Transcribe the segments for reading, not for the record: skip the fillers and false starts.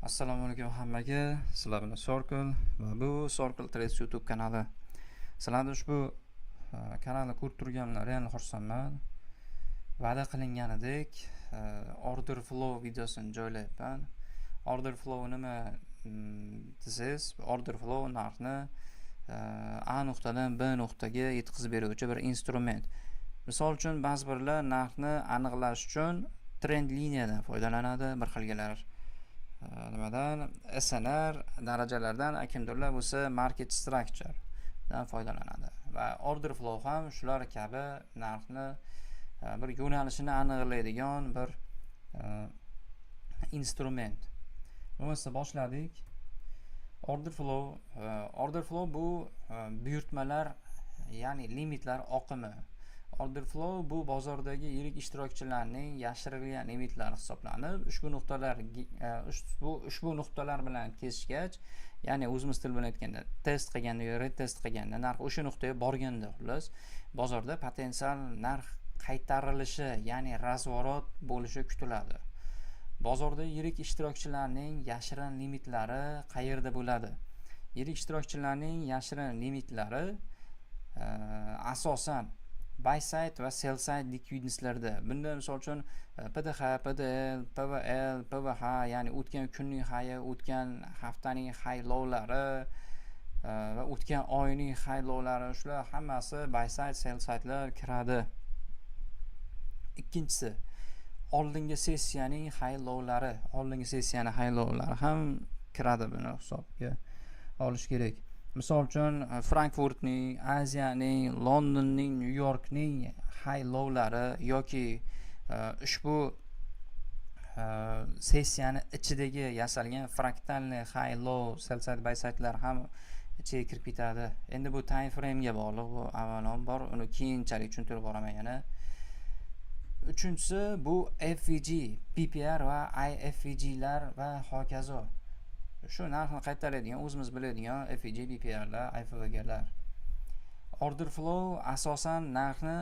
Assalomu alaykum hammaga. Sizlar bilan Circle va bu Circle Trades YouTube kanali. Sizlarni ushbu kanalni ko'rib turganimdan real xursandman. Va'da qilinganidek, order flow videosini joylayapman. Order flow nima desangiz, order flow narxni A nuqtadan B nuqtaga yetkazib beruvchi bir instrument. Misol uchun, ba'zi birlar narxni aniqlash uchun trend liniyadan foydalanadi, bir xilgilar nimadan, SNR darajalardan, kimdirlar bo'lsa market structure dan foydalanadi va order flow ham shular kabi narxni bir yo'nalishini aniqlaydigan bir instrument. Bo'lmasa, boshladik. Order flow bu buyurtmalar, ya'ni limitlar oqimi. Order flow bu bozordagi yirik ishtirokchilarning yashirilgan limitlari hisoblanib, ushbu nuqtalar bilan kesishgach, ya'ni o'zimiz til bilan aytganda, test qilganda yo retest qilganda, narx o'sha nuqtaga borganda, xullas, bozorda potensial narx qaytarilishi, ya'ni разворот bo'lishi kutiladi. Bozorda yirik ishtirokchilarning yashirin limitlari qayerda bo'ladi? Yirik ishtirokchilarning yashirin limitlari asosan buy side va sell side ликвидность larda. Bunda, misol uchun, PDH, PDL, PVL, PVH, ya'ni o'tgan kunning high, o'tgan haftaning high lowlari va o'tgan oyning high lowlari, shular hammasi buy side, sell sidelar kiradi. Ikkinchisi, oldingi sessiyaning high lowlari, oldingi sessiyani high lowlari ham kiradi, buni hisobga olish kerak. Misol uchun, Frankfurtning, Aziyaning, Londonning, Nyu Yorkning high lowlari yoki ushbu sessiyani ichidagi yasalgan фрактальный high low, sell side, buy sidelar ham ichiga kirib ketadi. Endi bu time framega bog'liq, bu avvalambor uni keyinchalik tushuntirib boraman yana. Uchinchisi, bu FVG, BPR va IFVGlar va hokazo. Shu narxni qaytaradigan, o'zimiz biladigan FVG, BPRlar, IFVGlar. Order flow asosan narxni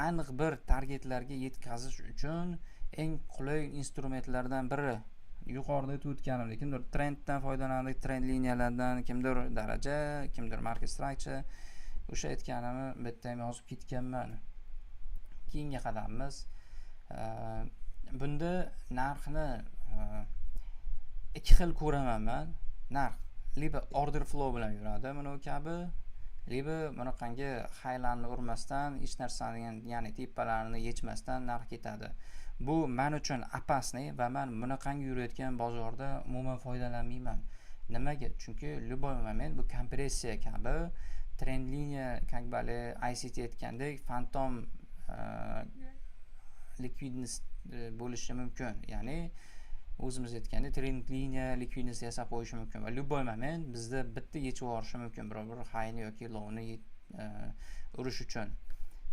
aniq bir targetlarga yetkazish uchun eng qulay instrumentlardan biri. Yuqorida aytib o'tganimdek, kimdir trenddan foydalanadi, trend liniyalardan, kimdir daraja, kimdir market structure. O'sha aytganimni bu yerda ham yozib ketganman. Keyingi qadamimiz, bunda narxni ikki xil ko'raman man. Narx либо order flow bilan yuradi, mana bu kabi, либо bunaqangi highlarni urmasdan, hech narsani, ya'ni tepalarini yechmasdan narx ketadi. Bu man uchun опасный va man bunaqangi yurayotgan bozorda umuman foydalanmayman. Nimaga? Chunki любой момент bu kompressiya kabi, trend liniya, как бы ICT aytgandek, fantom ликвидность bo'lishi mumkin, ya'ni o'zimiz aytgandek, trend liniya ликвидность yasab qo'yishi mumkin va любой момент bizda bitta yechib yuborishi mumkin biror bir highni yoki lowni urish uchun.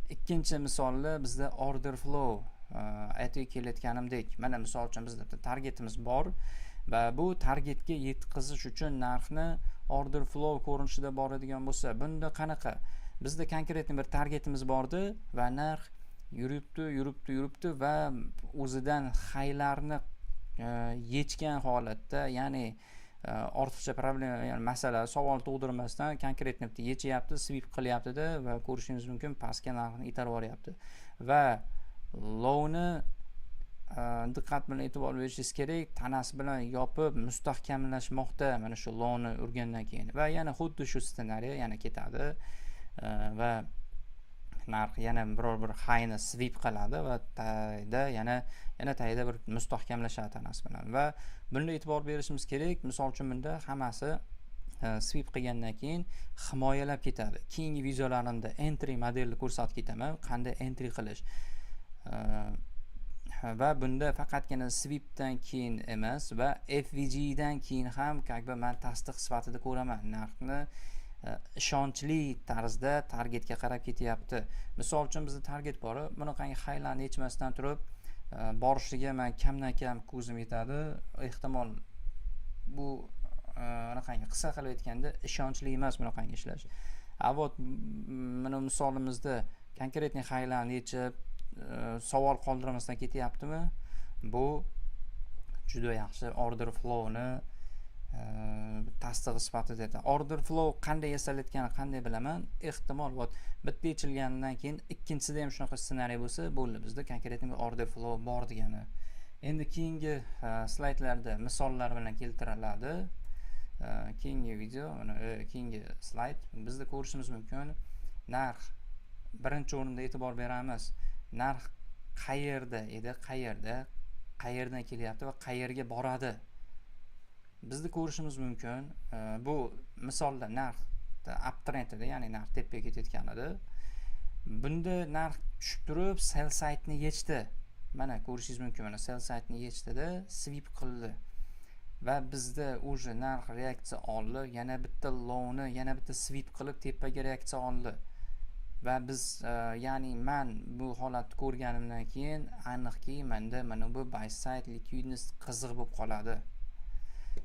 Ikkinchi misolda bizda order flow, aytib kelayotganimdek, mana, misol uchun, bizda bitta targetimiz bor va bu targetga yetkazish uchun narxni order flow ko'rinishida boradigan bo'lsa, bunda qanaqa? Bizda конкретный bir targetimiz bordi va narx yuribdi, yuribdi, yuribdi va o'zidan highlarni yechgan holatda, ya'ni ortiqcha problema, ya'ni masala, savol tug'dirmasdan конкретно bitta yechyapti, sweep qilyaptida va ko'rishingiz mumkin, pastga narxni itarib yuboryapti. Va lowni, diqqat bilan e'tibor berishingiz kerak, tanasi bilan yopib mustahkamlashmoqda mana shu lowni urgandan keyin. Va yana xuddi shu ssenariy yana ketadi va narx yana biror bir highni sweep qiladi va tagida yana tagida bir mustahkamlashadi tanasi bilan. Va bunda e'tibor berishimiz kerak, misol uchun, bunda hammasi sweep qilgandan keyin himoyalab ketadi. Keyingi videolarimda entry modelni ko'rsatib ketaman, qanday entry qilish. Va bunda faqatgina sweepdan keyin emas va FVG dan keyin ham, как бы, man tasdiq sifatida ko'raman, narxni ishonchli tarzda targetga qarab ketyapti. Misol uchun, bizda target bor, bunaqangi highlarni yechmasdan turib borishiga man kamdan kam ko'zim yetadi. Ehtimol, bu anaqangi, qisqa qilib aytganda, ishonchli emas bunaqangi ishlash. А вот mana misolimizda конкретный highlarni yechib, savol qoldirmasdan ketyaptimi, bu Juda yaxshi order flowni tasdig'i sifatida aytaman. Order flow qanday yasalayotganini qanday bilaman? Ehtimol, вот, bitta yechilganidan keyin ikkinchisida ham shunaqa ssenariy bo'lsa, bo'ldi, bizda конкретный bir order flow bor degani. Endi keyingi slaydlarda misollar bilan keltiriladi. Keyingi video, mana, keyingi slayd. Bizda ko'rishimiz mumkin, narx, birinchi o'rinda e'tibor beramiz, narx qayerda edi, qayerda, qayerdan kelyapti va qayerga boradi. Bizni ko'rishimiz mumkin, bu misolda narx uptrend edi, ya'ni narx tepaga ketayotgan edi. Bunda narx tushib turib sell sideni yechdi. Mana, ko'rishingiz mumkin, mana, sell sideni yechdida, sweep qildi va bizda уже narx reaksiya oldi, yana bitta lowni, yana bitta sweep qilib tepaga reaksiya oldi va biz, ya'ni man bu holatni ko'rganimdan keyin aniqki, manda mana bu buy side ликвидность qiziq bo'lib qoladi.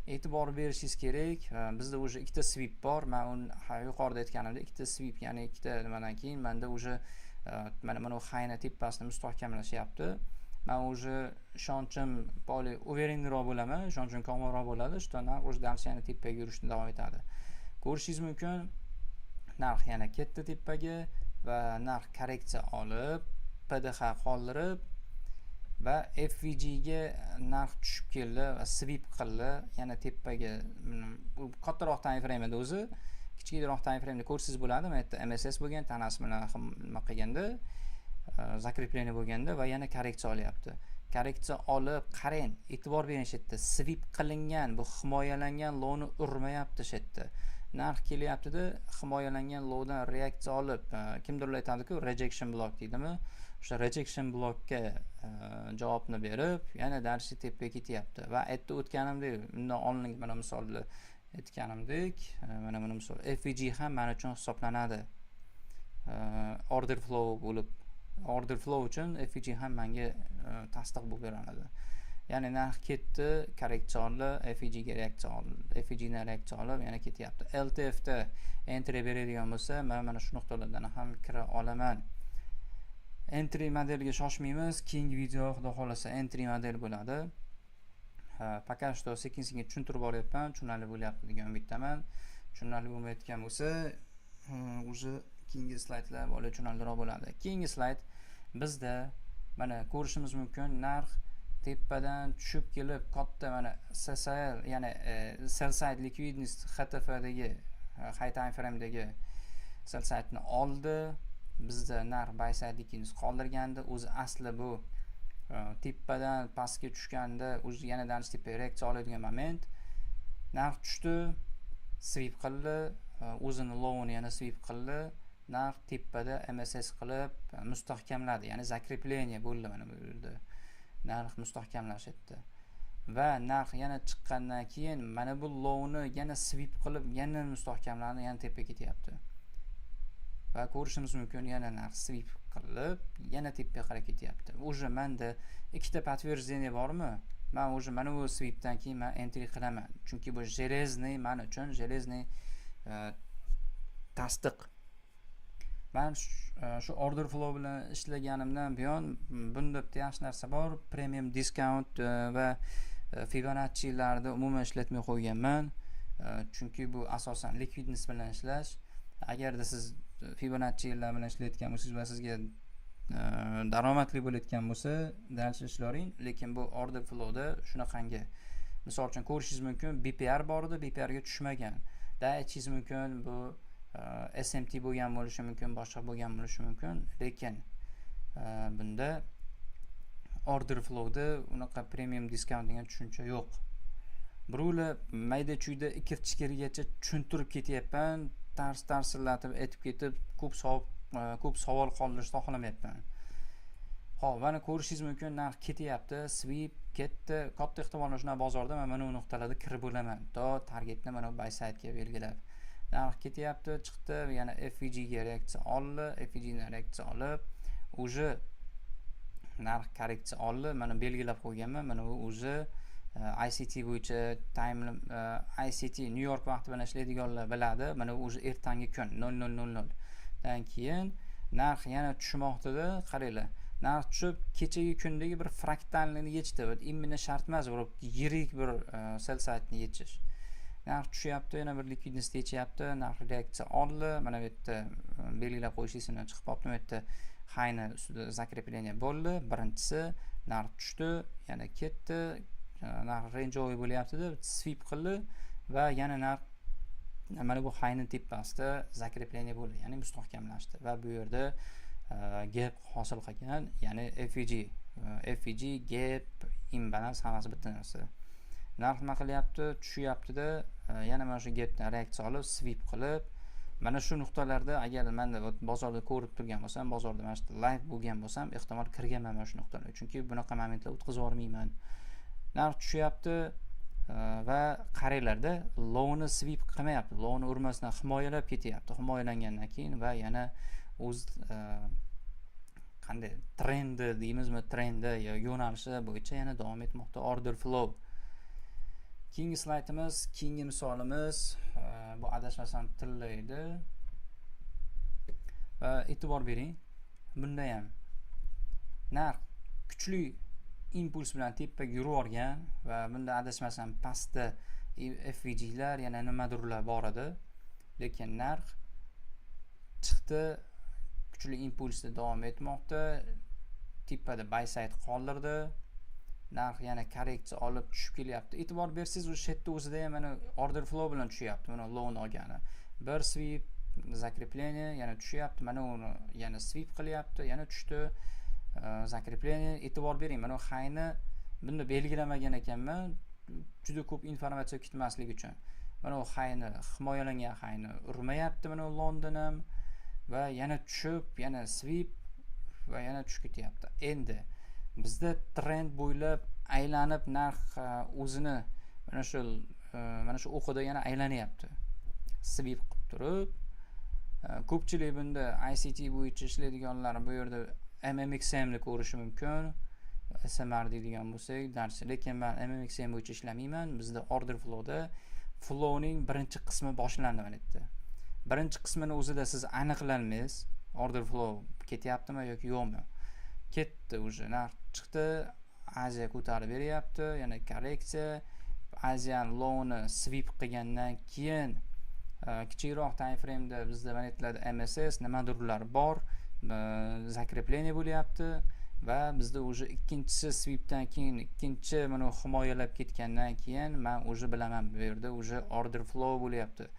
E'tibor berishingiz kerak, bizda уже ikkita sweep bor. Man uni yuqorida aytganimdek, ikkita sweep, ya'ni ikkita nimadan keyin manda уже mana bu highni tepasini mustahkamlashyapti. Man уже ishonchim более уверенный roq bo'laman, ishonchim komilroq bo'ladi, что narx уже дальше yana tepaga yurishni davom etadi. Ko'rishingiz mumkin, narx yana ketdi tepaga va narx korreksiya olib, PDH qoldirib va FVG ga narx tushib keldi va sweep qildi yana tepaga. Bu kattaroq time frame edi o'zi, kichikroq time frameda ko'rsangiz bo'ladi. Mana yerda MSS bo'lgan, tanasi bilan nima qilganda, закрепление bo'lganda va yana korreksiya olyapti. Korreksiya olib, qarang, e'tibor bering, shu yerda sweep qilingan bu himoyalangan lowni urmayapti. Shu yerda narx kelyaptida, himoyalangan lowdan reaksiya olib, kimdirlar aytadiku, rejection block deydimi, o'sha rejection blokka javobni berib, yana дальше tepaga ketyapti. Va aytib o'tganimdek, undan oldingi mana misolda aytganimdek, mana misol FVG ham man uchun hisoblanadi order flow bo'lib. Order flow uchun FVG ham menga tasdiq bo'lib beriladi. Ya'ni narx ketdi, korreksiya oldi, FVG ga reaksiya oldi, FVG dan reaksiya olib yana ketyapti. LTF da entry beradigan bo'lsa, man mana shu nuqtalardan ham kira olaman. Entry modelga shoshmaymiz, keyingi video, xudo xohlasa, entry model bo'ladi. Пока что sekin sekin tushuntirib boryapman, tushunarli bo'lyapti degan umiddaman. Tushunarli bo'lmayotgan bo'lsa, уже keyingi slaydlar bola tushunarliroq bo'ladi. Keyingi slayd. Bizda mana ko'rishimiz mumkin, narx tepadan tushib kelib, katta mana SSL, ya'ni sell side liquidность, HTFdagi, high time framedagi sell sideni oldi. Bizda narx buy side liquidность qoldirgandi. O'zi asli bu tepadan pastga tushganda o'zi yana дальше tepaga reaksiya oladigan moment. Narx tushdi, sweep qildi, o'zini lowini yana sweep qildi. Narx tepada MSS qilib mustahkamladi, ya'ni закрепление bo'ldi. Mana bu yerda narx mustahkamlashyapti va narx yana chiqqandan keyin mana bu lowni yana sweep qilib, yana mustahkamlandi, yana tepaga ketyapti va ko'rishimiz mumkin, yana narx sweep qilib, yana tepaga qarab ketyapti. Уже manda ikkita подтверждение bormi, man уже mana bu sweepdan keyin man entry qilaman, chunki bu железный, man uchun железный tasdiq. Man shu order flow bilan ishlaganimdan buyon bunda bitta yaxshi narsa bor: premium discount va Fibonaccilarni umuman ishlatmay qo'yganman, chunki bu asosan ликвидность bilan ishlash. Agarda siz Fibonaccilar bilan ishlayotgan bo'lsangiz va sizga daromadli bo'layotgan bo'lsa, дальше ishlavering, lekin bu order flowda shunaqangi, misol uchun, ko'rishingiz mumkin, BPR bor edi, BPR ga tushmagan da, aytishingiz mumkin, bu SMT bo'lgan bo'lishi mumkin, boshqa bo'lgan bo'lishi mumkin, lekin bunda order flowda unaqa premium discount degan tushuncha yo'q. Birovlar mayda chuyda ikir chikirgacha tushuntirib ketyapman, tars tarsillatib aytib ketib, ko'p savol qoldirishni xohlamayapman. Ho'p, mana ko'rishingiz mumkin, narx ketyapti, sweep ketdi. Katta ehtimol bilan shunaqa bozorda man mana bu nuqtalarda kirib bo'laman, to targetni mana bu buy sidega belgilab. Narx ketyapti, chiqdi, yana FVG ga reaksiya oldi, FVG dan reaksiya olib, уже narx korreksiya oldi. Mana belgilab qo'yganman, mana bu уже ICT bo'yicha time, ICT, Nyu York vaqti bilan ishlaydiganlar biladi. Mana bu уже ertangi kun 00:00 dan keyin narx yana tushmoqdida. Qaranglar, Narx tushib, kechagi kundagi bir фрактальный ni yechdi. Именно shart emas bir yirik bir sell sideni yechish. Narx tushyapti, yana bir ликвидность yechyapti, narx reaksiya oldi. Mana bu yerda belgilab qo'yish esimdan chiqib qolibdi. Bu yerda highni ustida закрепление bo'ldi. Birinchisi narx tushdi, yana ketdi. Narx rangeovый bo'lyapti deb sweep qildi va yana narx mana bu highni tepasida закрепление bo'ldi, ya'ni mustahkamlashdi va bu yerda gap hosil qilgan, ya'ni FVG, FVG, gap, imbalance hammasi bitta narsa. Narx nima qilyapti? Tushyapti-da, yana mana shu gapdan reaksiya olib, sweep qilib, mana shu nuqtalarda agar manda bozorda ko'rib turgan bo'lsam, bozorda mana shu live bo'lgan bo'lsam, ehtimol kirganman mana shu nuqtalarga, chunki bunaqa momentlar o'tkazib yubormayman. Narx tushyapti va qaranglarda, lowni sweep qilmayapti, lowni urmasdan himoyalab ketyapti. Himoyalangandan keyin va yana o'z qanday trendi deymizmi, trendi yo yo'nalishi bo'yicha yana davom etmoqda order flow. Keyingi slaydimiz, keyingi misolimiz, bu adashmasam tilla edi. Va e'tibor bering, bunda ham narx kuchli impuls bilan tepaga yurib yuborgan va bunda adashmasam pastda FVGlar, yana nimadirlar bor edi, lekin narx chiqdi, kuchli impulsda davom etmoqda, tepada buy side qoldirdi. Narx yana korreksiya olib tushib kelyapti. E'tibor bersangiz, o'sha yerda o'zida ham mana order flow bilan tushyapti. Mana lowni olgani bir sweep, закрепление, yana tushyapti. Mana uni yana sweep qilyapti, yana tushdi, закрепление. E'tibor bering, mana highni bunda belgilamagan ekanman, juda ko'p informatsiya ketmasligi uchun. Mana u highni, himoyalangan highni urmayapti mana London ham va yana tushib, yana sweep va yana tushib ketyapti. Endi bizda trend bo'ylab aylanib narx o'zini mana shu o'qida yana aylanyapti, sweep qilib turib. Ko'pchilik bunda ICT bo'yicha ishlaydiganlar bu yerda MMXM ni ko'rishi mumkin, SMR deydigan bo'lsak dars, lekin man MMXM bo'yicha ishlamayman. Bizda order flowda flowning birinchi qismi boshlandi. Mana yerda birinchi qismini o'zida siz aniqlanmaysiz, order flow ketyaptimi yoki yo'qmi. Ketdi, уже narx chiqdi, Aziya ko'tarib beryapti, yana korreksiya. Aziyani lowni sweep qilgandan keyin kichikroq time frameda bizda mana yerlarda MSS nimadirlar bor, закрепление bo'lyapti va bizda уже ikkinchisi sweepdan keyin, ikkinchi mana himoyalab ketgandan keyin man уже bilaman, bu yerda уже order flow bo'lyapti.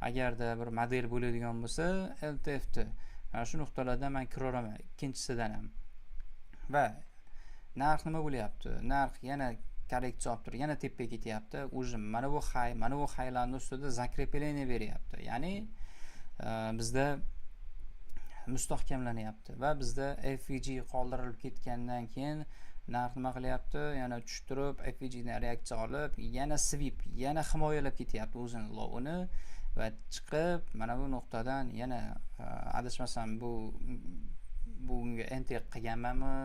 Agarda bir model bo'ladigan bo'lsa, LTFni mana shu nuqtalardan man kiraveraman ikkinchisidan ham. Va narx nima bo'lyapti? Narx yana korreksiya olib turib, yana tepaga ketyapti. Уже mana bu high, mana bu highlarni ustida закрепление beryapti, ya'ni bizda mustahkamlanyapti va bizda FVG qoldirilib ketgandan keyin narx nima qilyapti? Yana tushib, FVGdan reaksiya olib, yana sweep, yana himoyalab ketyapti o'zini lowini va chiqib, mana bu nuqtadan yana adashmasam bu bugungi entry qilganmanmi,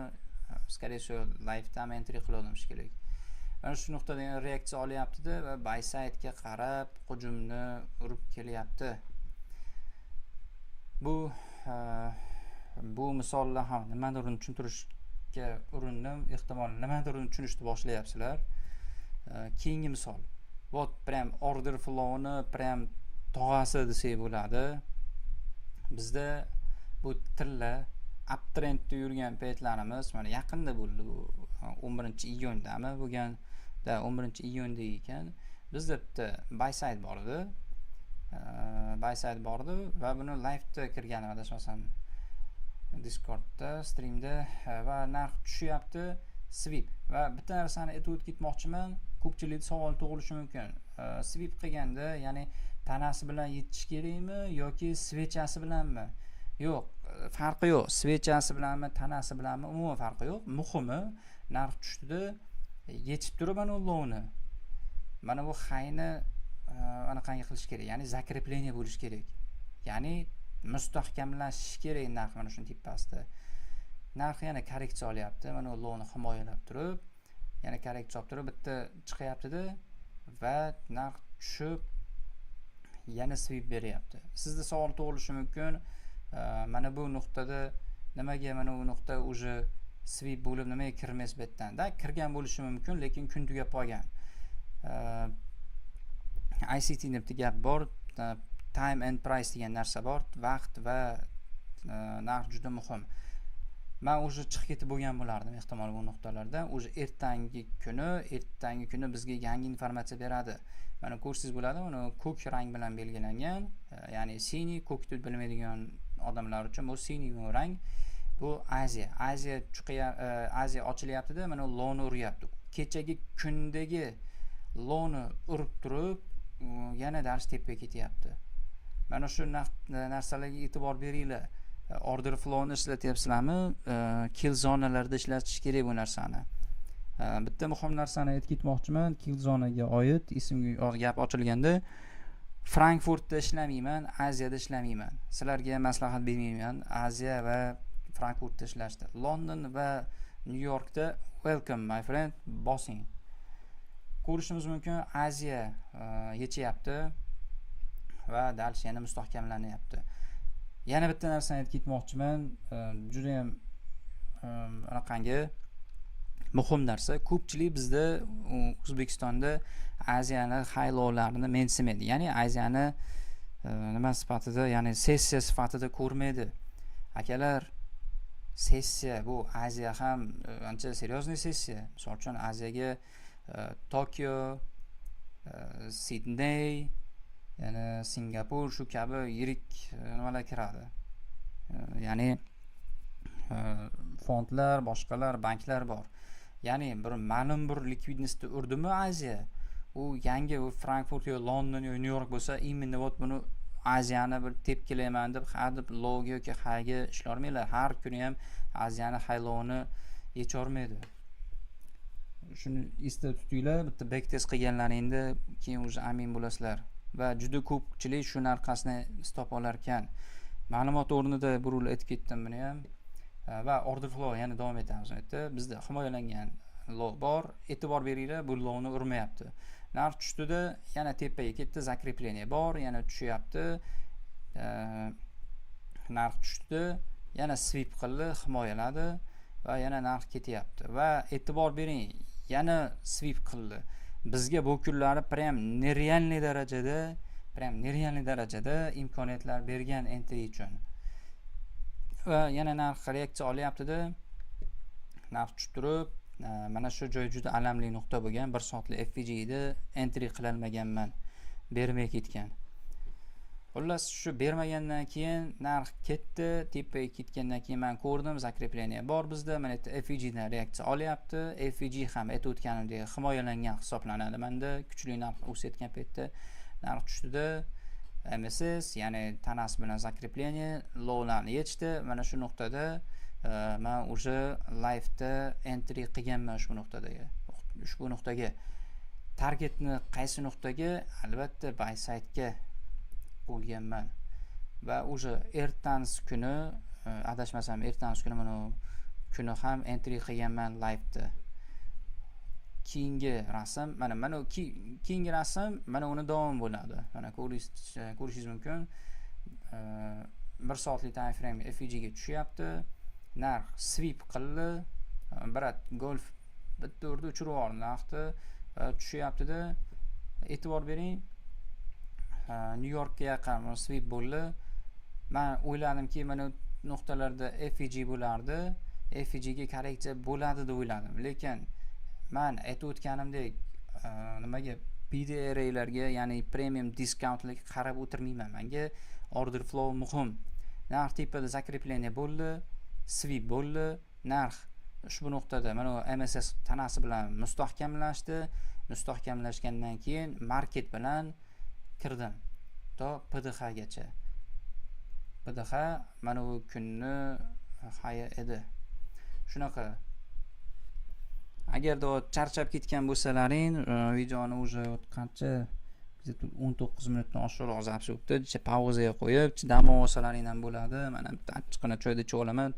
скорее всего live'da entry qilgandim shekilli. Mana shu nuqtadan yana reaksiya olyaptida va buy sidega qarab hujumni urib kelyapti. Bu misollar ham nimadir tushuntirishga urindim, ehtimol nimadir tushunishni boshlayapsizlar. Keyingi misol, вот прям order flowni прям tog'asi desak bo'ladi. Bizda bu tilla uptrendda yurgan paytlarimiz mana yaqinda bo'ldi. Bu 11-iyundami bo'lganda, 11-iyunda ekan. Bizda bitta buy side bor edi, buy side bor edi va buni liveda kirganim, adashmasam Discordda, streamda. Va narx tushyapti, sweep. Va bitta narsani aytib o'tib ketmoqchiman, ko'pchilikda savol tug'ilishi mumkin: sweep qilganda, ya'ni tanasi bilan yetish kerakmi yoki свеча si bilanmi? Yo'q, farqi yo'q, свеча si bilanmi, tanasi bilanmi, umuman farqi yo'q. Muhimi, narx tushdida, yechib turib mana lowni, mana bu highni anaqangi qilish kerak, ya'ni закрепление bo'lishi kerak, ya'ni mustahkamlashishi kerak narx mana shuni tepasida. Narx yana korreksiya olyapti, mana bu lowni himoyalab turib, yana korreksiya olib turib bitta chiqyaptida va narx tushib, yana sweep beryapti. Sizda savol tug'ilishi mumkin: mana bu nuqtada nimaga, mana bu nuqta уже Sweep bo'lib nimaga kirmaysiz bu yerdan? Da kirgan bo'lishi mumkin, lekin kun tugab qolgan. ICT bitta gap bor, time and price degan narsa bor. Vaqt va narx juda muhim. Men уже chiqib ketib bo'lgan bo'lardim ehtimol bu nuqtalarda. Уже ertangi kuni bizga yangi informatsiya beradi. Mana ko'rsangiz bo'ladi, uni ko'k rang bilan belgilangan, ya'ni siniy, ko'kni bilmaydigan odamlar uchun bu siniy rang. Bu Aziya. Aziya Aziya ochilyapti-da, mana lowni uryapti. Kechagi kundagi lowni urib turib, yana dars tepaga ketyapti. Mana shu narsalarga e'tibor beringlar. Order flowni ishlatyapsizlarmi? Kill zonalarda ishlatish kerak bu narsani. Bitta muhim narsani aytib ketmoqchiman, kill zonaga oid esimga gap ochilganda, Frankfurtda ishlamayman, Aziyada ishlamayman. Sizlarga maslahat bermayman Aziya va Frankfurtda ishlashda. London va Nyu Yorkda welcome my friend, bosing. Ko'rishimiz mumkin, Aziya yechyapti va dars yana mustahkamlanyapti. Yana bitta narsani aytib ketmoqchiman, juda ham anaqangi muhim narsa. Ko'pchilik bizda O'zbekistonda Aziyani high lowlarini mensimaydi. Ya'ni Aziyani nima sifatida, ya'ni sessiya sifatida ko'rmaydi. Akalar, sessiya bu Aziya ham ancha серьезный sessiya. Misol uchun Aziyaga Tokio, Sidney, yana Singapur shu kabi yirik nimalar kiradi. Ya'ni fondlar, boshqalar, banklar bor. Ya'ni bir ma'lum bir ликвидность ni urdimi Aziya, u yangi u Frankfurt yo London yo Nyu York bo'lsa, именно вот buni Aziyani bir tepkilayman deb ha deb lowga yoki highga ishlolmanglar. Har kuni ham Aziyani high lowni yecholmaydi. Shuni esda tutinglar, bitta backtest qilganlaringda keyin уже amin bo'lasizlar. Va juda ko'pchilik shuni orqasini stop olar ekan. Ma'lumot o'rnida bir aytib ketdim buni ham. Va order flow yana davom etamiz. Bu yerda bizda himoyalangan low bor. E'tibor beringlar, bu lowni urmayapti. Narx tushdida, yana tepaga ketdi, закрепление bor, yana tushyapti. Narx tushdi, yana sweep qildi, himoyaladi va yana narx ketyapti. Va e'tibor bering, yana sweep qildi. Bizga bu kunlari prям нереальный darajada, prям нереальный darajada imkoniyatlar bergan entry uchun. Va yana narx reaksiya olyapti-da. Narx tushib turib, mana shu joy juda alamli nuqta bo'lgan. 1 soatlik FVG da entry qilolmaganman. Bermay ketgan. Xullas, shu bermagandan keyin narx ketdi, tepaga ketgandan keyin men ko'rdim, закрепление bor bizda. Mana yerda FVG dan reaksiya olyapti. FVG ham aytib o'tganimdek himoyalangan hisoblanadi menda. Kuchli narx o'sayotgan paytda narx tushdida MSS, ya'ni tanasi bilan закрепление lowlarni yechdi. Mana shu nuqtada men уже live'da entry qilganman ushbu nuqtadagi. Ushbu nuqtaga targetni qaysi nuqtaga? Albatta buy side'ga qo'yganman. Va уже ertasi kuni, adashmasam ertasi kuni mana kuni ham entry qilganman live'da. Keyingi rasm, mana keyingi rasm mana uni davom bo'ladi. Mana ko'rishingiz mumkin. 1 soatlik time frame FVG ga tushyapti. Narx sweep qildi. Брат, golf bitta urdi, uchirib yubordi narxni. Tushyapti-da. E'tibor bering. Nyu Yorkka yaqin sweep bo'ldi. Men o'yladimki, mana nuqtalarda FVG bo'lardi. FVG ga korreksiya bo'ladi deb o'yladim. Lekin men aytib o'tganimdek, nimaga PDRAlarga, ya'ni premium discountlarga qarab o'tirmayman. Menga order flow muhim. Narx tepada закрепление bo'ldi, sweep bo'ldi. Narx ushbu nuqtada mana bu MSS tanasi bilan mustahkamlashdi. Mustahkamlashgandan keyin market bilan kirdim to PDH gacha. PDH mana bu kunni high edi. Shunaqa. Agarda charchab ketgan bo'lsalaring, videoni уже qancha 19 minutdan oshiqroq запись bo'libdi. Pauzaga qo'yib, dam olsalaring ham bo'ladi. Mana bitta achchiqqina choyda ichib olaman,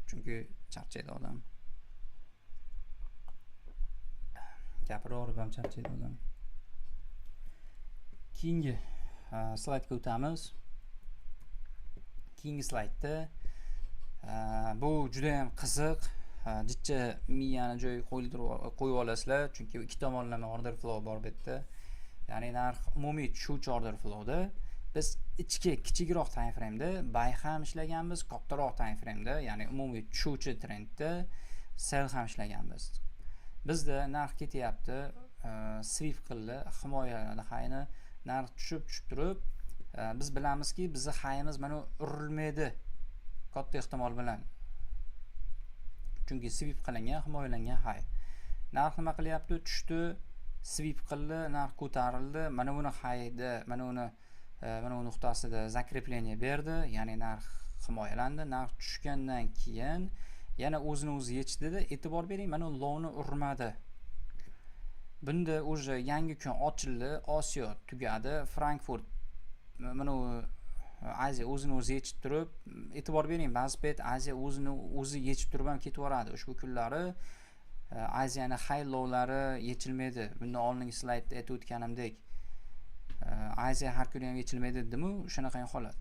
chunki charchaydi odam. Gapiraverib ham charchaydi odam. Keyingi slaydga o'tamiz. Keyingi slaydda bu juda ham qiziq. Jicha miyani joyiga qo'yib olasizlar, chunki ikki tomonlama order flow bor bu yerda. Ya'ni narx umumiy tushuvchi order flowda, biz ichki kichikroq time frame'da buy ham ishlaganmiz, kattaroq time frame'da, ya'ni umumiy tushuvchi trendda sell ham ishlaganmiz. Bizda narx ketyapti, sweep qildi, himoyaladi highni, narx tushib tushib turib, biz bilamizki, bizni highimiz mana urilmaydi katta ehtimol bilan. Chunki sweep qilingan, himoyalangan high. Narx nima qilyapti? Tushdi, sweep qildi, narx ko'tarildi. Mana buni highda, mana bu nuqtasida закрепление berdi, ya'ni narx himoyalandi. Narx tushgandan keyin yana o'zini o'zi yechdida, e'tibor bering, mana lowni urmadi. Bunda уже yangi kun ochildi, Osiyo tugadi, Frankfurt, mana bu Aziya o'zini o'zi yechib turib, e'tibor bering, ba'zi payt Aziya o'zini o'zi yechib turib ham ketib yuboradi. Ushbu kunlari Aziyani high lowlari yechilmaydi. Bundan oldingi slaydda aytib o'tganimdek, Aziya har kuni ham yechilmaydi dedimu, shunaqa holat.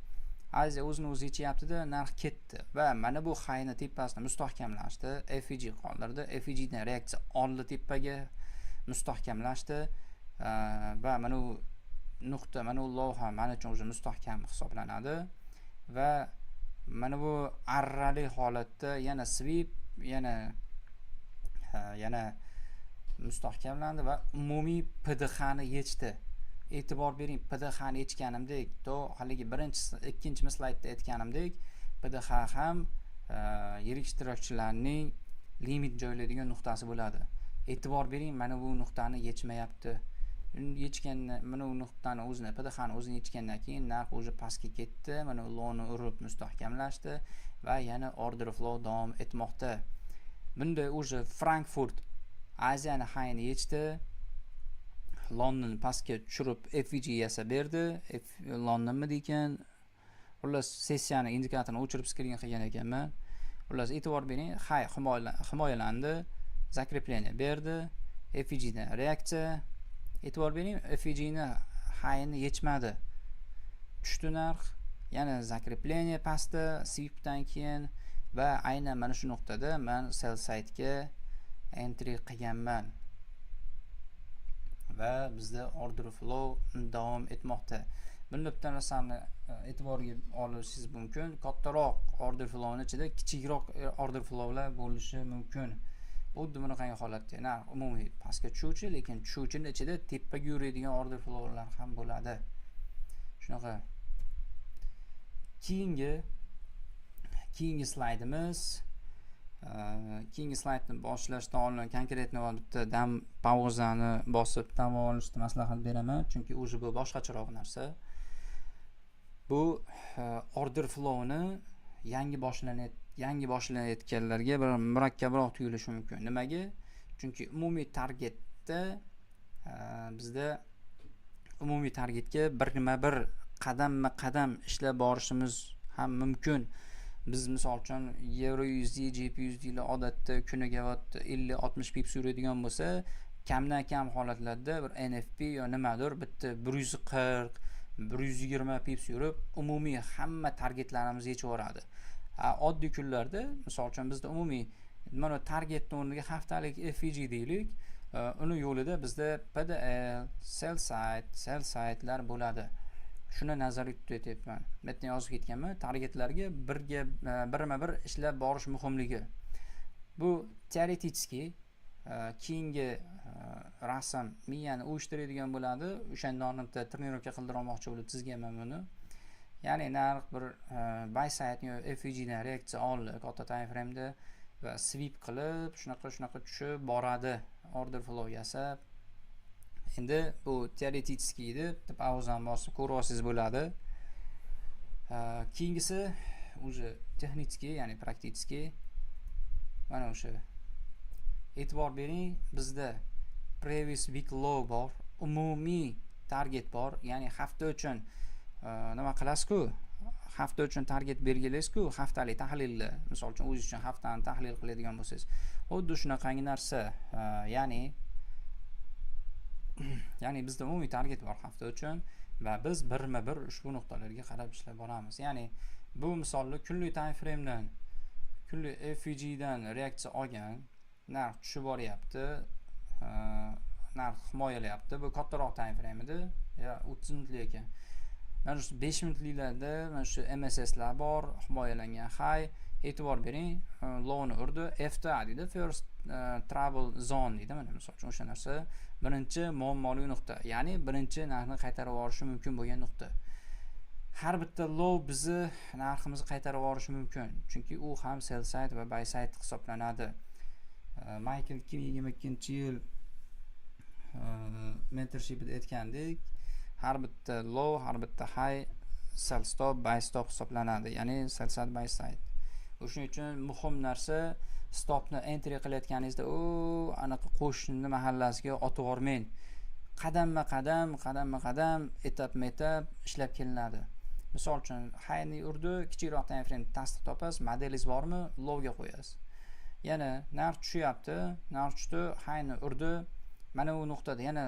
Aziya o'zini o'zi yechyaptida, narx ketdi va mana bu highni tepasida mustahkamlashdi, FVG qoldirdi. FVG dan reaksiya oldi tepaga, mustahkamlashdi va mana bu nuqta, mana bu low ham mana uchun уже mustahkam hisoblanadi va mana bu arrali holatda yana sweep, yana mustahkamlandi va umumiy PDH ni yechdi. E'tibor bering, PDH ni yechganimdek, to haligi birinchi, ikkinchi slaydda aytganimdek, PDH ham yirik ishtirokchilarning limit joylaydigan nuqtasi bo'ladi. E'tibor bering, mana bu nuqtani yechmayapti. Yechgandan, mana bu nuqtani o'zini, PDH ni o'zini yechgandan keyin narx уже pastga ketdi, mana lowni urib mustahkamlashdi va yana order flow davom etmoqda. Bunda уже Frankfurt Aziyani highni yechdi. London pastga tushirib FVG yasab berdi. Londonmidi ekan? Xullas, sessiyani indikatorini o'chirib скрин qilgan ekanman. Xullas, e'tibor bering, high himoyalandi, закрепление berdi, FVG dan reaksiya. E'tibor bering, FVG ni highni yechmadi. Tushdi narx, yana закрепление pastda sweepdan keyin va aynan mana shu nuqtada man sell side'ga entry qilganman. Va bizda order flow davom etmoqda. Bunda bitta narsani e'tiborga olishingiz mumkin. Kattaroq order flowni ichida kichikroq order flowlar bo'lishi mumkin. Xuddi bunaqangi holatda narx umumiy pastga tushuvchi, lekin tushuvchini ichida tepaga yuradigan order flowlar ham bo'ladi. Shunaqa. Keyingi slaydimiz, keyingi slaydni boshlashdan oldin конкретно bitta dam pauzani bosib dam olishni maslahat beraman, chunki уже bu boshqacharoq narsa. Bu order flowni yangi boshlanayotganlarga bir murakkabroq tuyulishi mumkin. Nimaga? Chunki umumiy targetda bizda umumiy targetga birma bir, qadamma qadam ishlab borishimiz ham mumkin. Biz misol uchun Euro USD, GBP USD odatda kuniga 50-60 pips yuradigan bo'lsa, kamdan kam holatlarda bir NFP yo nimadir bitta 140, 120 pips yurib, umumiy hamma targetlarimizni yechib yuboradi. Oddiy kunlarda, misol uchun, bizda umumiy mana targetni o'rniga haftalik FVG deylik, uni yo'lida bizda PDL, sell side, sell side'lar bo'ladi. Shuni nazarda tutib aytyapman. Bu yerda yozib ketganman, targetlarga birga birma-bir ishlab borish muhimligi. Bu теоретически, keyingi rasm miyani uyushtiradigan bo'ladi. O'shanda bitta тренировка qildira olmoqchi bo'lib chizganman buni. Ya'ni narx bir buy side yo FVG dan reaksiya oldi katta time frame'da va sweep qilib, shunaqa shunaqa tushib boradi, order flow yasab. Endi bu теоретически edi, bitta pauzani bosib ko'rib olsangiz bo'ladi. Keyingisi уже технический, ya'ni практический. Mana o'sha, e'tibor bering, bizda previous week low bor, umumiy target bor, ya'ni hafta uchun nima qilasiz-ku, hafta uchun target belgilaysiz-ku, haftalik tahlilni, misol uchun, o'zingiz uchun haftani tahlil qiladigan bo'lsangiz, xuddi shunaqangi narsa, ya'ni bizda umumiy target bor hafta uchun va biz birma-bir ushbu nuqtalarga qarab ishlab boramiz. Ya'ni bu misolni kunlik time frame'dan Kunlik FVGdan reaksiya olgan, narx tushib boryapti, narx himoyalayapti. Bu kattaroq time frame edi, ya 30 minutlik ekan. Mana shu 5 minutliklarda mana shu MSSlar bor, himoyalangan high. E'tibor bering, lowni urdi, FTA deydi, first trouble zone deydi. Mana misol uchun o'sha narsa birinchi muammoli nuqta, ya'ni birinchi narxni qaytarib yuborishi mumkin bo'lgan nuqta. Har bitta low bizni narximizni qaytarib yuborishi mumkin, chunki u ham sell side va buy side hisoblanadi. Michael 2022-yil mentorshipida aytgandek, har bitta low, har bitta high sell stop, buy stop hisoblanadi, ya'ni sell side, buy side. O'shuning uchun muhim narsa, stopni entry qilayotganingizda u anaqa qo'shnini mahallasiga otib yubormang. Qadamma qadam, qadamma qadam, etapma etap ishlab kelinadi. Misol uchun, highni urdi, kichikroq time frame tasdiq topasiz, modelingiz bormi, lowga qo'yasiz. Yana narx tushyapti, narx tushdi, highni urdi. Mana bu nuqtada yana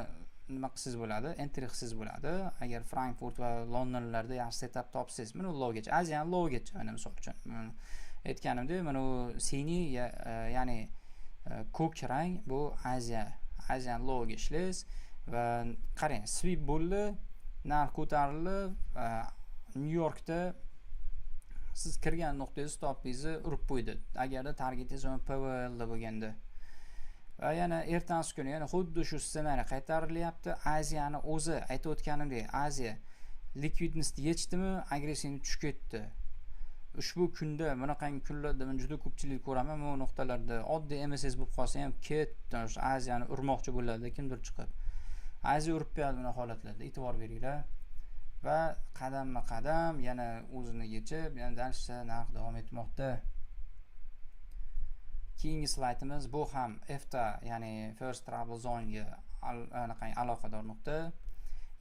nima qilsangiz bo'ladi? Entry qilsangiz bo'ladi. Agar Frankfurt va Londonlarda yaxshi setup topsangiz, mana bu lowgacha, Aziyani lowgacha, mana misol uchun aytganimdek, mana bu синий, ya'ni ko'k rang, bu Aziya, Aziyani lowga ishlaysiz va qarang, sweep bo'ldi, narx ko'tarildi, Nyu Yorkda siz kirgan nuqtangiz stopingizni urib qo'ydi. Agarda targetingiz PVLda bo'lganda. Va yana ertasi kuni yana xuddi shu ssenariy qaytarilyapti. Aziyani o'zi, aytib o'tganimdek, Aziya ликвидность yechdimi, agressivni tushib ketdi. Ushbu kunda, bunaqangi kunlarda men juda ko'pchilik ko'raman, bu nuqtalarda oddiy MSS bo'lib qolsa ham ketdi, o'sha Aziyani urmoqchi bo'ladi kimdir chiqib. Aziya urib beradi bunaqa holatlarda, e'tibor beringlar. Va qadamma qadam yana o'zini yechib, yana дальше narx davom etmoqda. Keyingi slaydimiz, bu ham FTA, ya'ni first trouble zonega anaqa aloqador nuqta.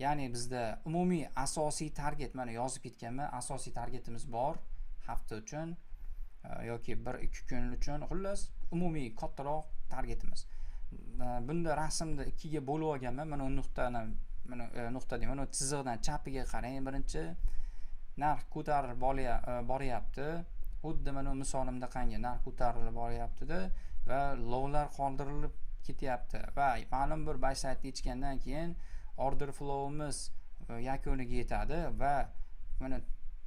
Ya'ni bizda umumiy asosiy target, mana yozib ketganman, asosiy targetimiz bor hafta uchun yoki 1-2 kun uchun, xullas umumiy kattaroq targetimiz. Bunda rasmda ikkiga bo'lib olganman. Mana bu nuqtani, mana nuqta deyman, mana chiziqdan chapiga qarang. Birinchi narx ko'tarilib boryapti. Xuddi mana bu misolimda qanday narx ko'tarilib boryaptida va lowlar qoldirilib ketyapti va ma'lum bir buy side yechgandan keyin order flowimiz yakuniga yetadi va mana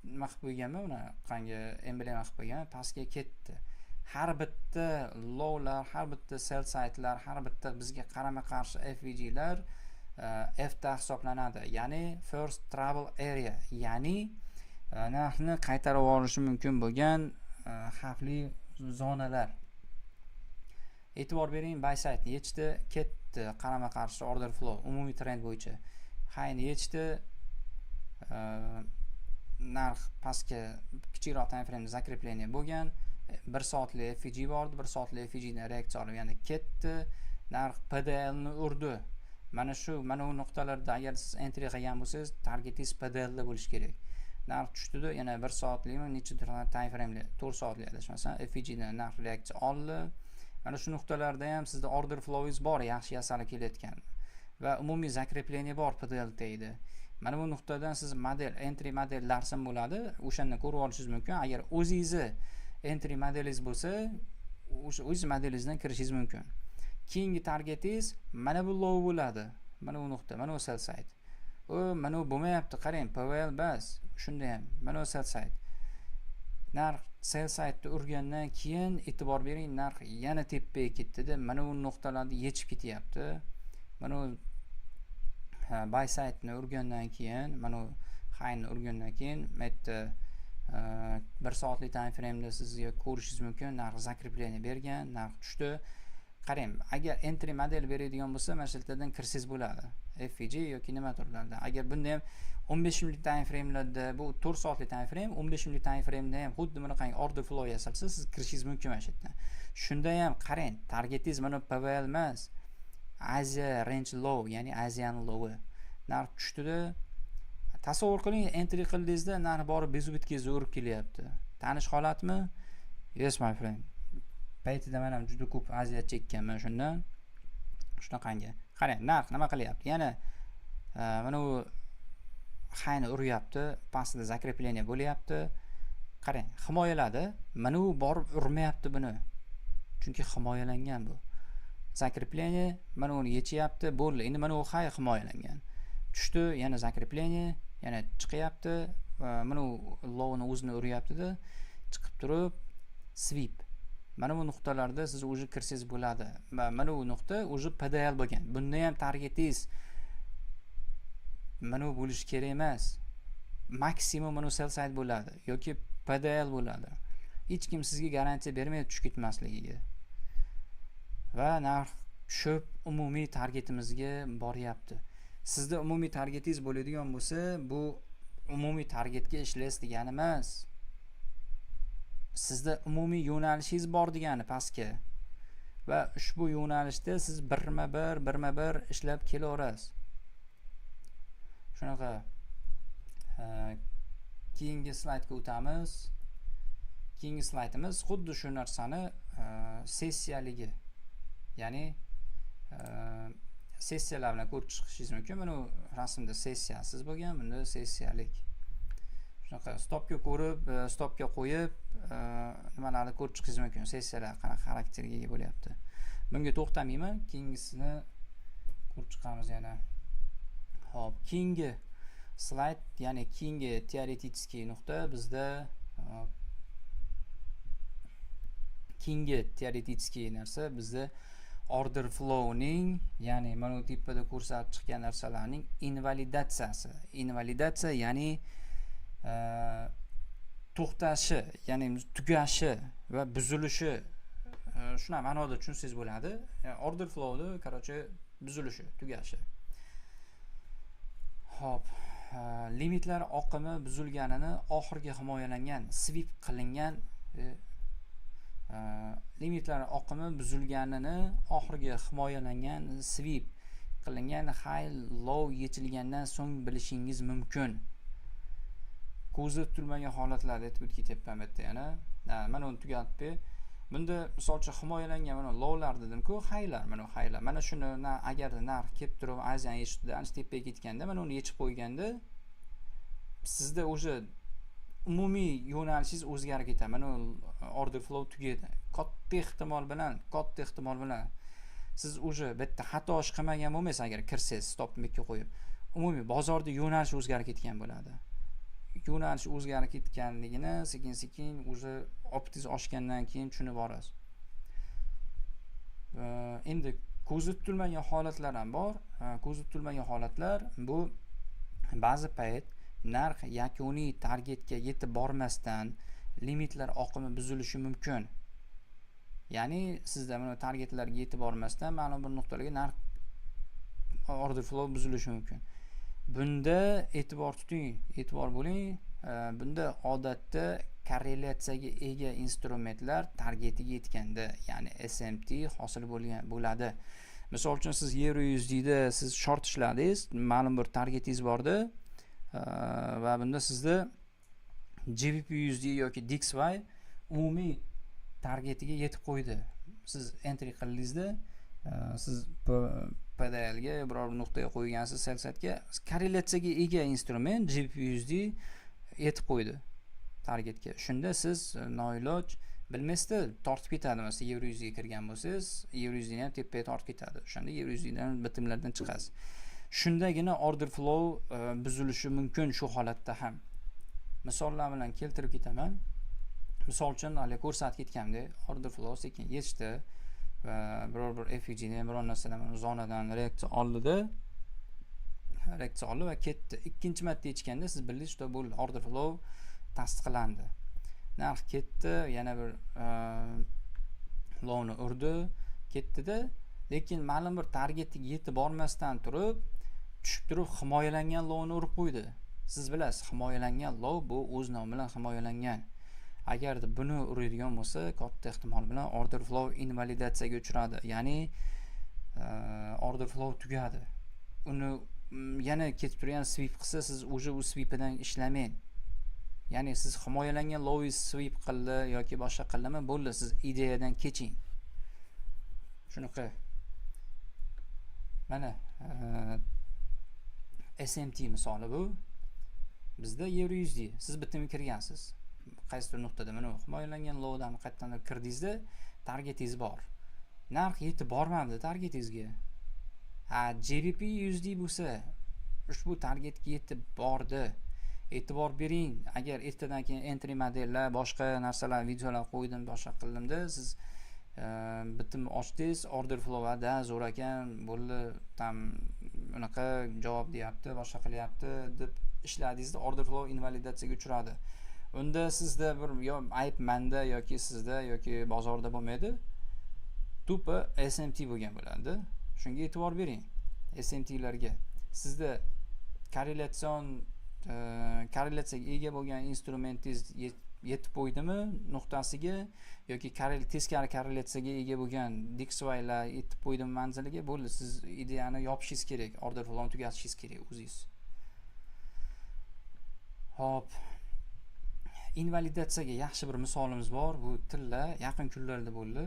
nima qilib qo'yganman, uni qanday emblema qilib qo'yganman, pastga ketdi. Har bitta lowlar, har bitta sell sidelar, har bitta bizga qarama qarshi FVGlar FTA hisoblanadi, ya'ni first trouble area, ya'ni narxni qaytarib yuborishi mumkin bo'lgan xavfli zonalar. E'tibor bering, buy side yechdi, ketdi, qarama qarshi order flow umumiy trend bo'yicha highni yechdi, narx pastga, kichikroq time frame закрепление bo'lgan, bir soatlik FVG bordi, bir soatlik FVGdan reaksiya olib yana ketdi, narx PDLni urdi. Mana shu, mana bu nuqtalarda agar siz entry qilgan bo'lsangiz, targetingiz PDLda bo'lishi kerak. Narx tushdida, yana bir soatlikmi, necha time frameli, 4 soatlik adashmasam, FVGdan narx reaksiya oldi. Mana shu nuqtalarda ham sizda order flowingiz bor, yaxshi yasalib kelayotgan va umumiy закрепление bor PDL tagida. Mana bu nuqtadan siz model, entry model darsim bo'ladi, o'shandan ko'rib olishingiz mumkin. Agar o'zingizni entry modelingiz bo'lsa, o'sha o'z modelingizdan kirishingiz mumkin. Keyingi targetingiz mana bu low bo'ladi, mana bu nuqta, mana bu sell side. U mana bu bo'lmayapti, qarang, PVL bas, shunda ham mana bu sell side. Narx sell sideni urgandan keyin, e'tibor bering, narx yana tepaga ketdida, mana bu nuqtalarni yechib ketyapti. Mana bu buy sideni urgandan keyin, mana bu highni urgandan keyin bu yerda bir soatlik time frameda sizga ko'rishingiz mumkin, narx закрепление bergan, narx tushdi. Qarang, agar entry model beradigan bo'lsa, mana shu yerdan kirsangiz bo'ladi, FVG yoki nima turlarda. Agar bunda ham 15 minutlik time framelarda, bu 4 soatlik time frame, 15 minutlik time frameda ham xuddi bunaqangi order flow yasalsa, siz kirishingiz mumkin mana shu yerdan. Shunda ham qarang, targetingiz mana PVL emas, Aziya range low, ya'ni Aziyani lowi. Narx tushdida, tasavvur qiling, entry qildingizda, narx borib безубытка ngizga urib kelyapti. Tanish holatmi? Yes, my friend, paytida man ham juda ko'p aziyat chekkanman shundan. Shunaqangi, qarang, narx nima qilyapti? Yana mana bu highni uryapti, pastida закрепление bo'lyapti. Qarang, himoyaladi. Mana u borib urmayapti buni. Chunki himoyalangan bu. Закрепление, mana uni yechyapti, bo'ldi. Endi mana u high himoyalangan. Tushdi, yana закрепление, yana chiqyapti. Mana u lowni o'zini uryapti-da, chiqib turib sweep. Mana bu nuqtalarda siz уже kirsangiz bo'ladi. Va mana bu nuqta уже PDL bo'lgan. Bunda ham targetingiz mana bu bo'lishi kerak emas. Maksimum mana sell side bo'ladi yoki PDL bo'ladi. Hech kim sizga garantiya bermaydi tushib ketmasligiga. Va narx tushib umumiy targetimizga boryapti. Sizda umumiy targetingiz bo'ladigan bo'lsa, bu umumiy targetga ishlaysiz degani emas. Sizda umumiy yo'nalishingiz bor degani pastga. Va ushbu yo'nalishda siz birma-bir, birma-bir ishlab kelaverasiz. Shunaqa. Keyingi slaydga o'tamiz. Keyingi slaydimiz xuddi shu narsani sessiyaligi. Ya'ni sessiyalar bilan ko'rib chiqishingiz mumkin. Mana bu rasmda sessiyasiz bo'lgan, bunda sessiyalik. Shunaqa stopga ko'rib, stopga qo'yib, nimalarni ko'rib chiqishingiz mumkin. Sessiyalar qanaqa xarakterga ega bo'lyapti. Bunga to'xtamayman, keyingisini ko'rib chiqamiz yana. Xo'p, keyingi slayd, ya'ni keyingi teoretik nuqta bizda, keyingi teoretik narsa bizda order flowning, ya'ni mana bu tepada ko'rsatib chiqqan narsalarning invalidatsiyasi. Invalidatsiya, ya'ni to'xtashi, ya'ni tugashi va buzilishi, shunaqa ma'noda tushunsangiz bo'ladi. Order flowni, короче, buzilishi, tugashi. Xo'p, limitlar oqimi buzilganini oxirgi himoyalangan, sweep qilingan, limitlar oqimi buzilganini oxirgi himoyalangan, sweep qilingan high low yechilgandan so'ng bilishingiz mumkin. Ko'zda tutilmagan holatlarda aytib o'tib ketyapman bu yerda yana. Mana uni tugatib, bunda misol uchun himoyalangan mana lowlar dedim-ku, highlar, mana highlar. Mana shuni agarda narx kelib turib Aziyani yechib, ancha tepaga ketganda, mana uni yechib qo'yganda sizda o'sha umumiy yo'nalishingiz o'zgarib ketadi. Mana order flow tugaydi. Katta ehtimol bilan siz уже bitta xato ish qilmagan bo'lmaysiz agar kirsangiz stopni bu yerga qo'yib. Umumiy bozorda yo'nalish o'zgarib ketgan bo'ladi. Yo'nalish o'zgarib ketganligini sekin-sekin уже опыт ingiz oshgandan keyin tushunib borasiz. Endi ko'zda tutilmagan holatlar ham bor. Ko'zda tutilmagan holatlar bu ba'zi payt narx yakuniy targetga yetib bormasdan limitlar oqimi buzilishi mumkin. Ya'ni sizda mana targetlarga yetib bormasdan ma'lum bir nuqtalarga narx order flow buzilishi mumkin. Bunda e'tibor tuting, e'tibor bo'ling. Bunda odatda korrelyatsiyaga ega instrumentlar targetiga yetganda, ya'ni SMT hosil bo'lgan bo'ladi. Misol uchun, siz Euro USDda siz short ishladingiz, ma'lum bir targetingiz bordi va bunda sizda GBP USD yoki DXY umumiy targetiga yetib qo'ydi. Siz entry qildingizda, siz PDL ga biror bir nuqtaga qo'ygansiz, sell side'ga korrelyatsiyaga ega instrument GBP USD yetib qo'ydi targetga. Shunda siz noiloj bilmaysizda, tortib ketadi. Masalan, Euro USDga kirgan bo'lsangiz, Euro USDni ham tepaga tortib ketadi. O'shanda Euro USDdan bitimlardan chiqasiz. Shundagina order flow buzilishi mumkin shu holatda ham. Misollar bilan keltirib ketaman. Misol uchun, hali ko'rsatib ketgandek, order flow sekin yechdi va biror bir FVGni, biror narsadan, mana zonadan reaksiya oldida, reaksiya oldi va ketdi. Ikkinchi marta yechganda siz bildingiz, что bo'ldi, order flow tasdiqlandi. Narx ketdi, yana bir lowni urdi, ketdida, lekin ma'lum bir targetga yetib bormasdan turib, tushib turib himoyalangan lowni urib qo'ydi. Siz bilasiz, himoyalangan low bu o'z nomi bilan himoyalangan. Agarda buni uradigan bo'lsa, katta ehtimol bilan order flow invalidatsiyaga uchradi. Ya'ni order flow tugadi. Uni yana ketib turgan sweep qilsa, siz уже u sweepidan ishlamang. Ya'ni siz himoyalangan lowingiz sweep qildi yoki boshqa qildimi, bo'ldi, siz ideyadan keching. Shunaqa. Mana SMT misoli bu. Bizda Euro USD. Siz bitimga kirgansiz. Qaysidir nuqtada mana himoyalangan lowdan qayerdandir kirdingizda, targetingiz bor. Narx yetib bormadi targetingizga. Ha, GBP USD bo'lsa, ushbu targetga yetib bordi. E'tibor bering, agar ertadan keyin entry modellar, boshqa narsalar, videolar qo'ydim, boshqa qildimda, siz bitim ochdingiz, order flow da zo'r ekan, bo'ldi, там unaqa javob deyapti, boshqa qilyapti deb ishladingizda, order flow invalidatsiyaga uchradi. Unda sizda bir yo ayb manda yoki sizda yoki bozorda bo'lmaydi. Тупо SMT bo'lgan bo'ladi. Shunga e'tibor bering. SMTlarga. Sizda korrelyatsiyaga ega bo'lgan instrumentingiz yetib qo'ydimi nuqtasiga yoki teskari korrelyatsiyaga ega bo'lgan DXYlar yetib qo'ydimi manziliga, bo'ldi, siz ideyani yopishingiz kerak, order flowni tugatishingiz kerak o'zingiz. Xo'p. Invalidatsiyaga yaxshi bir misolimiz bor. Bu tilla yaqin kunlarda bo'ldi.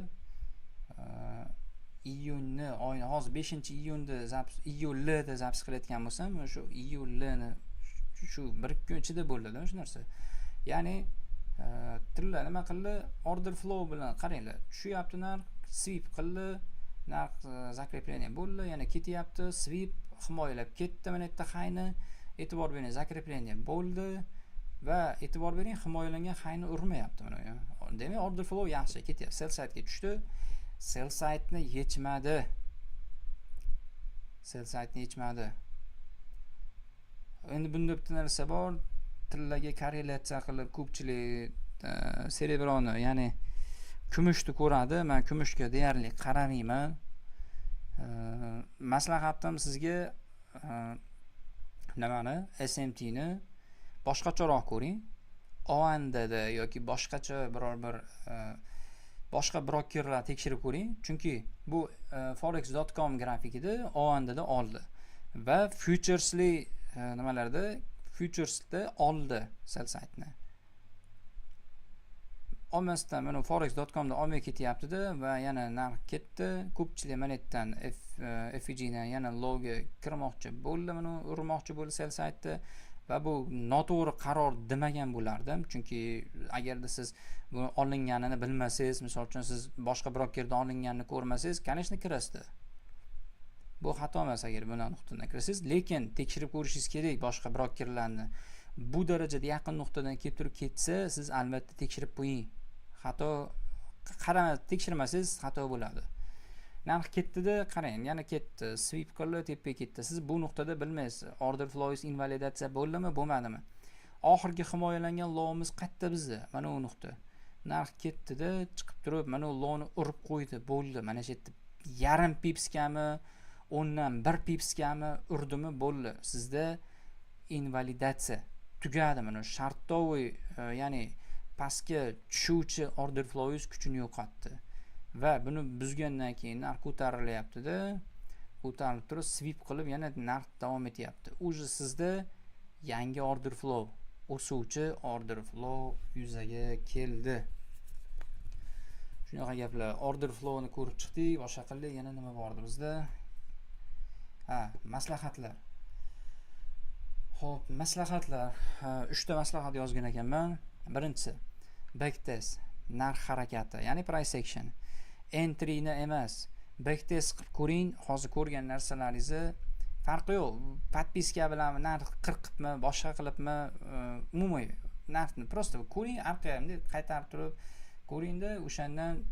Iyunni oyini, hozir 5-iyunda запись, iyulda запись qilayotgan bo'lsam, shu iyulni shu bir kun ichida bo'ldida shu narsa. Ya'ni tilla nima qildi? Order flow bilan qaranglar, tushyapti narx, sweep qildi, narx закрепление bo'ldi, yana ketyapti, sweep himoyalab ketdi mana yerda highni. E'tibor bering, закрепление bo'ldi va e'tibor bering, himoyalangan highni urmayapti mana. Demak, order flow yaxshi ketyapti. Sell sidega tushdi. Sell sideni yechmadi. Sell sideni yechmadi. Endi bunda bitta narsa bor. Tillaga korrelyatsiya qilib ko'pchilik серебро ni, ya'ni kumushni ko'radi. Men kumushga deyarli qaramayman. Maslahatim sizga nimani, SMT ni boshqacharoq ko'ring. OANDada yoki boshqacha biror bir boshqa brokerlar tekshirib ko'ring. Chunki bu forex.com grafikida OANDada oldi va futuresli nimalarda, futuresda oldi sell sideni. Olmasdan mana forex.comda olmay ketyaptida va yana narx ketdi. Ko'pchilik mana yerdan FVGdan yana lowga kirmoqchi bo'ldi, mana urmoqchi bo'ldi sell sideni va bu noto'g'ri qaror demagan bo'lardim. Chunki agarda siz bu olinganini bilmasangiz, misol uchun, siz boshqa brokerdan olinganini ko'rmasangiz, конечно, kirasizda. Bu xato emas agar bundan nuqtadan kirsangiz, lekin tekshirib ko'rishingiz kerak boshqa brokerlarni. Bu darajada yaqin nuqtadan kelib turib ketsa, siz albatta tekshirib qo'ying. Xato qarama, tekshirmasangiz xato bo'ladi. Narx ketdida, qarang, yana ketdi, sweep qildi, tepaga ketdi. Siz bu nuqtada bilmaysiz, order flow invalidatsiya bo'ldimi, bo'lmadimi. Oxirgi himoyalangan lowimiz qayerda bizda? Mana u nuqta. Narx ketdida, chiqib turib mana u lowni urib qo'ydi, bo'ldi. Mana shu yerda yarim pipsgami, 1/10 pipsgami urdimi, bo'ldi. Sizda invalidatsiya tugadi. Mana шортовый, ya'ni pastga tushuvchi order flowngiz kuchini yo'qotdi va buni buzgandan keyin narx ko'tarilyaptida, ko'tarilib turib, sweep qilib, yana narx davom etyapti. Уже sizda yangi order flow, o'suvchi order flow yuzaga keldi. Shunaqa gaplar. Order flowni ko'rib chiqdik, boshqa qildik. Yana nima bor edi bizda? Ha, maslahatlar. Xo'p, maslahatlar. Uchta maslahat yozgan ekanman. Birinchisi, backtest, narx harakati, ya'ni price action. Entryni emas, backtest qilib ko'ring. Hozir ko'rgan narsalaringizni farqi yo'q. Подписка bilan narx qirqibmi, boshqa qilibmi, umumiy narxni просто ko'ring, orqaga bunday qaytarib turib ko'ringda, o'shandan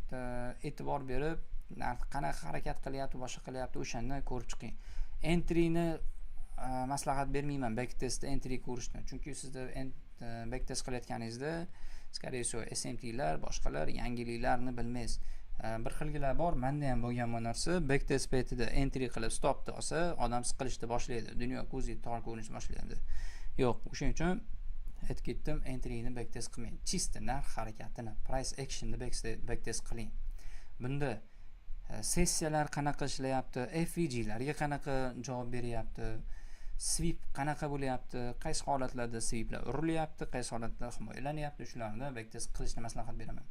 e'tibor berib, narx qanaqa harakat qilyapti, boshqa qilyapti, o'shandan ko'rib chiqing. Entryni maslahat bermayman, backtestda entry ko'rishni. Chunki sizda backtest qilayotganingizda, скорее всего, SMTlar, boshqalar yangiliklarni bilmaysiz. Bir xilgilar bor, menda ham bo'lgan bu narsa. Backtest paytida entry qilib, stopni olsa, odam siqilishni boshlaydi. Dunyo ko'ziga tor ko'rinishni boshlaydi. Yo'q, o'shaning uchun aytib ketdim, entryni backtest qilmang. Чисто narx harakatini, price actionni backtest qiling. Bunda sessiyalar qanaqa ishlayapti, FVGlarga qanaqa javob beryapti, sweep qanaqa bo'lyapti, qaysi holatlarda sweeplar urilyapti, qaysi holatda himoyalanyapti, shularni backtest qilishni maslahat beraman.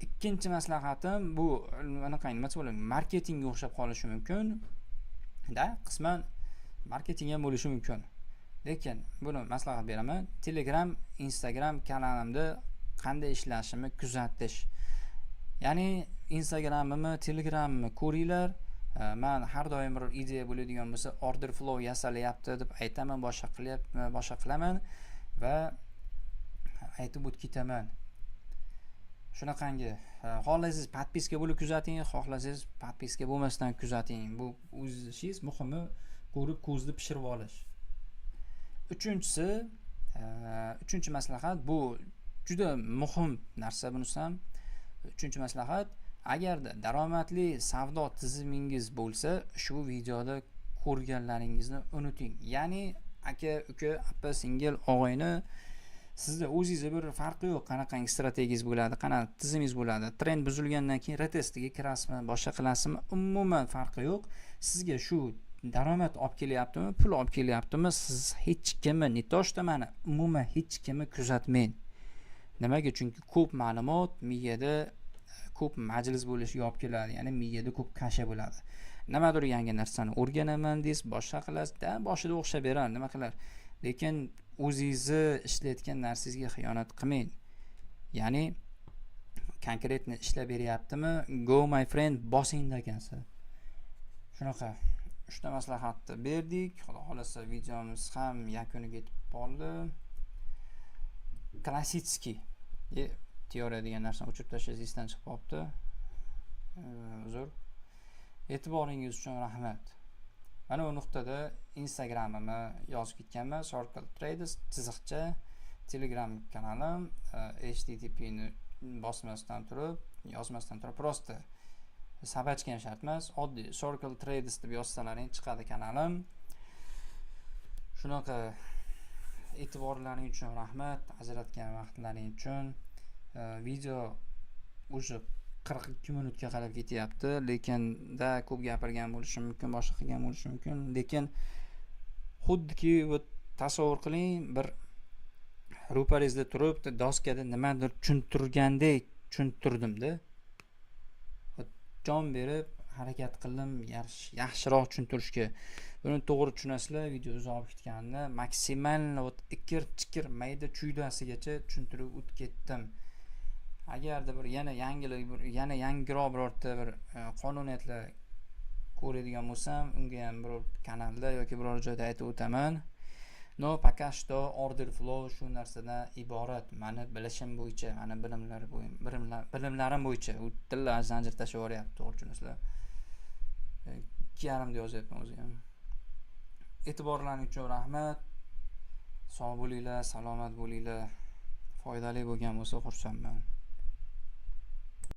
Ikkinchi maslahatim, bu anaqa, nima desa bo'ladi, marketingga o'xshab qolishi mumkin da, qisman marketing ham bo'lishi mumkin. Lekin buni maslahat beraman. Telegram, Instagram kanalimda qanday ishlashimni kuzatish. Ya'ni Instagramimni, Telegramimni ko'ringlar. Man har doim bir ideya bo'ladigan bo'lsa, order flow yasalyapti deb aytaman, boshqa qilyapman, boshqa qilaman va aytib o'tib ketaman. Shunaqangi, xohlasangiz подписка bo'lib kuzating, xohlasangiz подписка bo'lmasdan kuzating. Bu o'z ishingiz, muhimi ko'rib ko'zni pishirib olish. Uchinchisi, uchinchi maslahat, bu juda muhim narsa, bunisi ham. Uchinchi maslahat, agarda daromadli savdo tizimingiz bo'lsa, shu videoda ko'rganlaringizni unuting. Ya'ni aka, uka, opa, singil, og'ayni, sizda o'zingizda bir farqi yo'q, qanaqangi strategiyangiz bo'ladi, qanaqa tizimingiz bo'ladi. Trend buzilgandan keyin retestiga kirasizmi, boshqa qilasizmi, umuman farqi yo'q. Sizga shu daromad olib kelyaptimi, pul olib kelyaptimi, siz hech kimni, не то что mani, umuman hech kimni kuzatmang. Nimaga? Chunki ko'p ma'lumot miyada ko'p majlis bo'lishiga olib keladi, ya'ni miyada ko'p kasha bo'ladi. Nimadir yangi narsani o'rganaman deysiz, boshqa qilasiz, da boshida o'xshab beradi, nima qilar. Lekin o'zingizni ishlayotgan narsangizga xiyonat qilmang. Ya'ni конкретно ishlab beryaptimi? Go my friend, bosing ekansiz. Shunaqa uchta maslahatni berdik. Xudo xolasa videomiz ham yakuniga yetib qoldi. Klassik teoriya degan narsani o'chirib tashlash esdan chiqib qolibdi. Uzr. E'tiboringiz uchun rahmat. Mana bu nuqtada Instagramimni yozib ketganman, Circle Traders chiziqcha, Telegram kanalim, HTTP ni bosmasdan turib, yozmasdan turib, просто собачка ham shart emas, oddiy Circle Traders deb yozsalaring chiqadi kanalim. Shunaqa, e'tiborlaring uchun rahmat, ajratgan vaqtlaring uchun. Video уже 42 minutga qarab ketyapti, lekin da ko'p gapirgan bo'lishim mumkin, boshqa qilgan bo'lishim mumkin, lekin xuddiki tasavvur qiling, bir ro'paringizda turib doskada nimadir tushuntirgandek tushuntirdimda. Jon berib harakat qildim yaxshiroq tushuntirishga. Buni to'g'ri tushunasizlar, video uzoq ketganini maksimal вот ikir chikir mayda chuydasigacha tushuntirib o'tib ketdim. Agarda bir yana yangilik, bir yana yangiroq birorta bir qonuniyatlar ko'radigan bo'lsam, unga ham biror kanalda yoki biror joyda aytib o'taman. Но пока что order flow shu narsadan iborat. Mani bilishim bo'yicha, mani bilimlarim bo'yicha u tilla zanjir tashlab yuboryapti, to'g'ri tushunasizlar. 2,5 da yozyapman o'zi ham. E'tiborlaring uchun rahmat. Sog' bo'linglar, salomat bo'linglar. Foydali bo'lgan bo'lsa xursandman.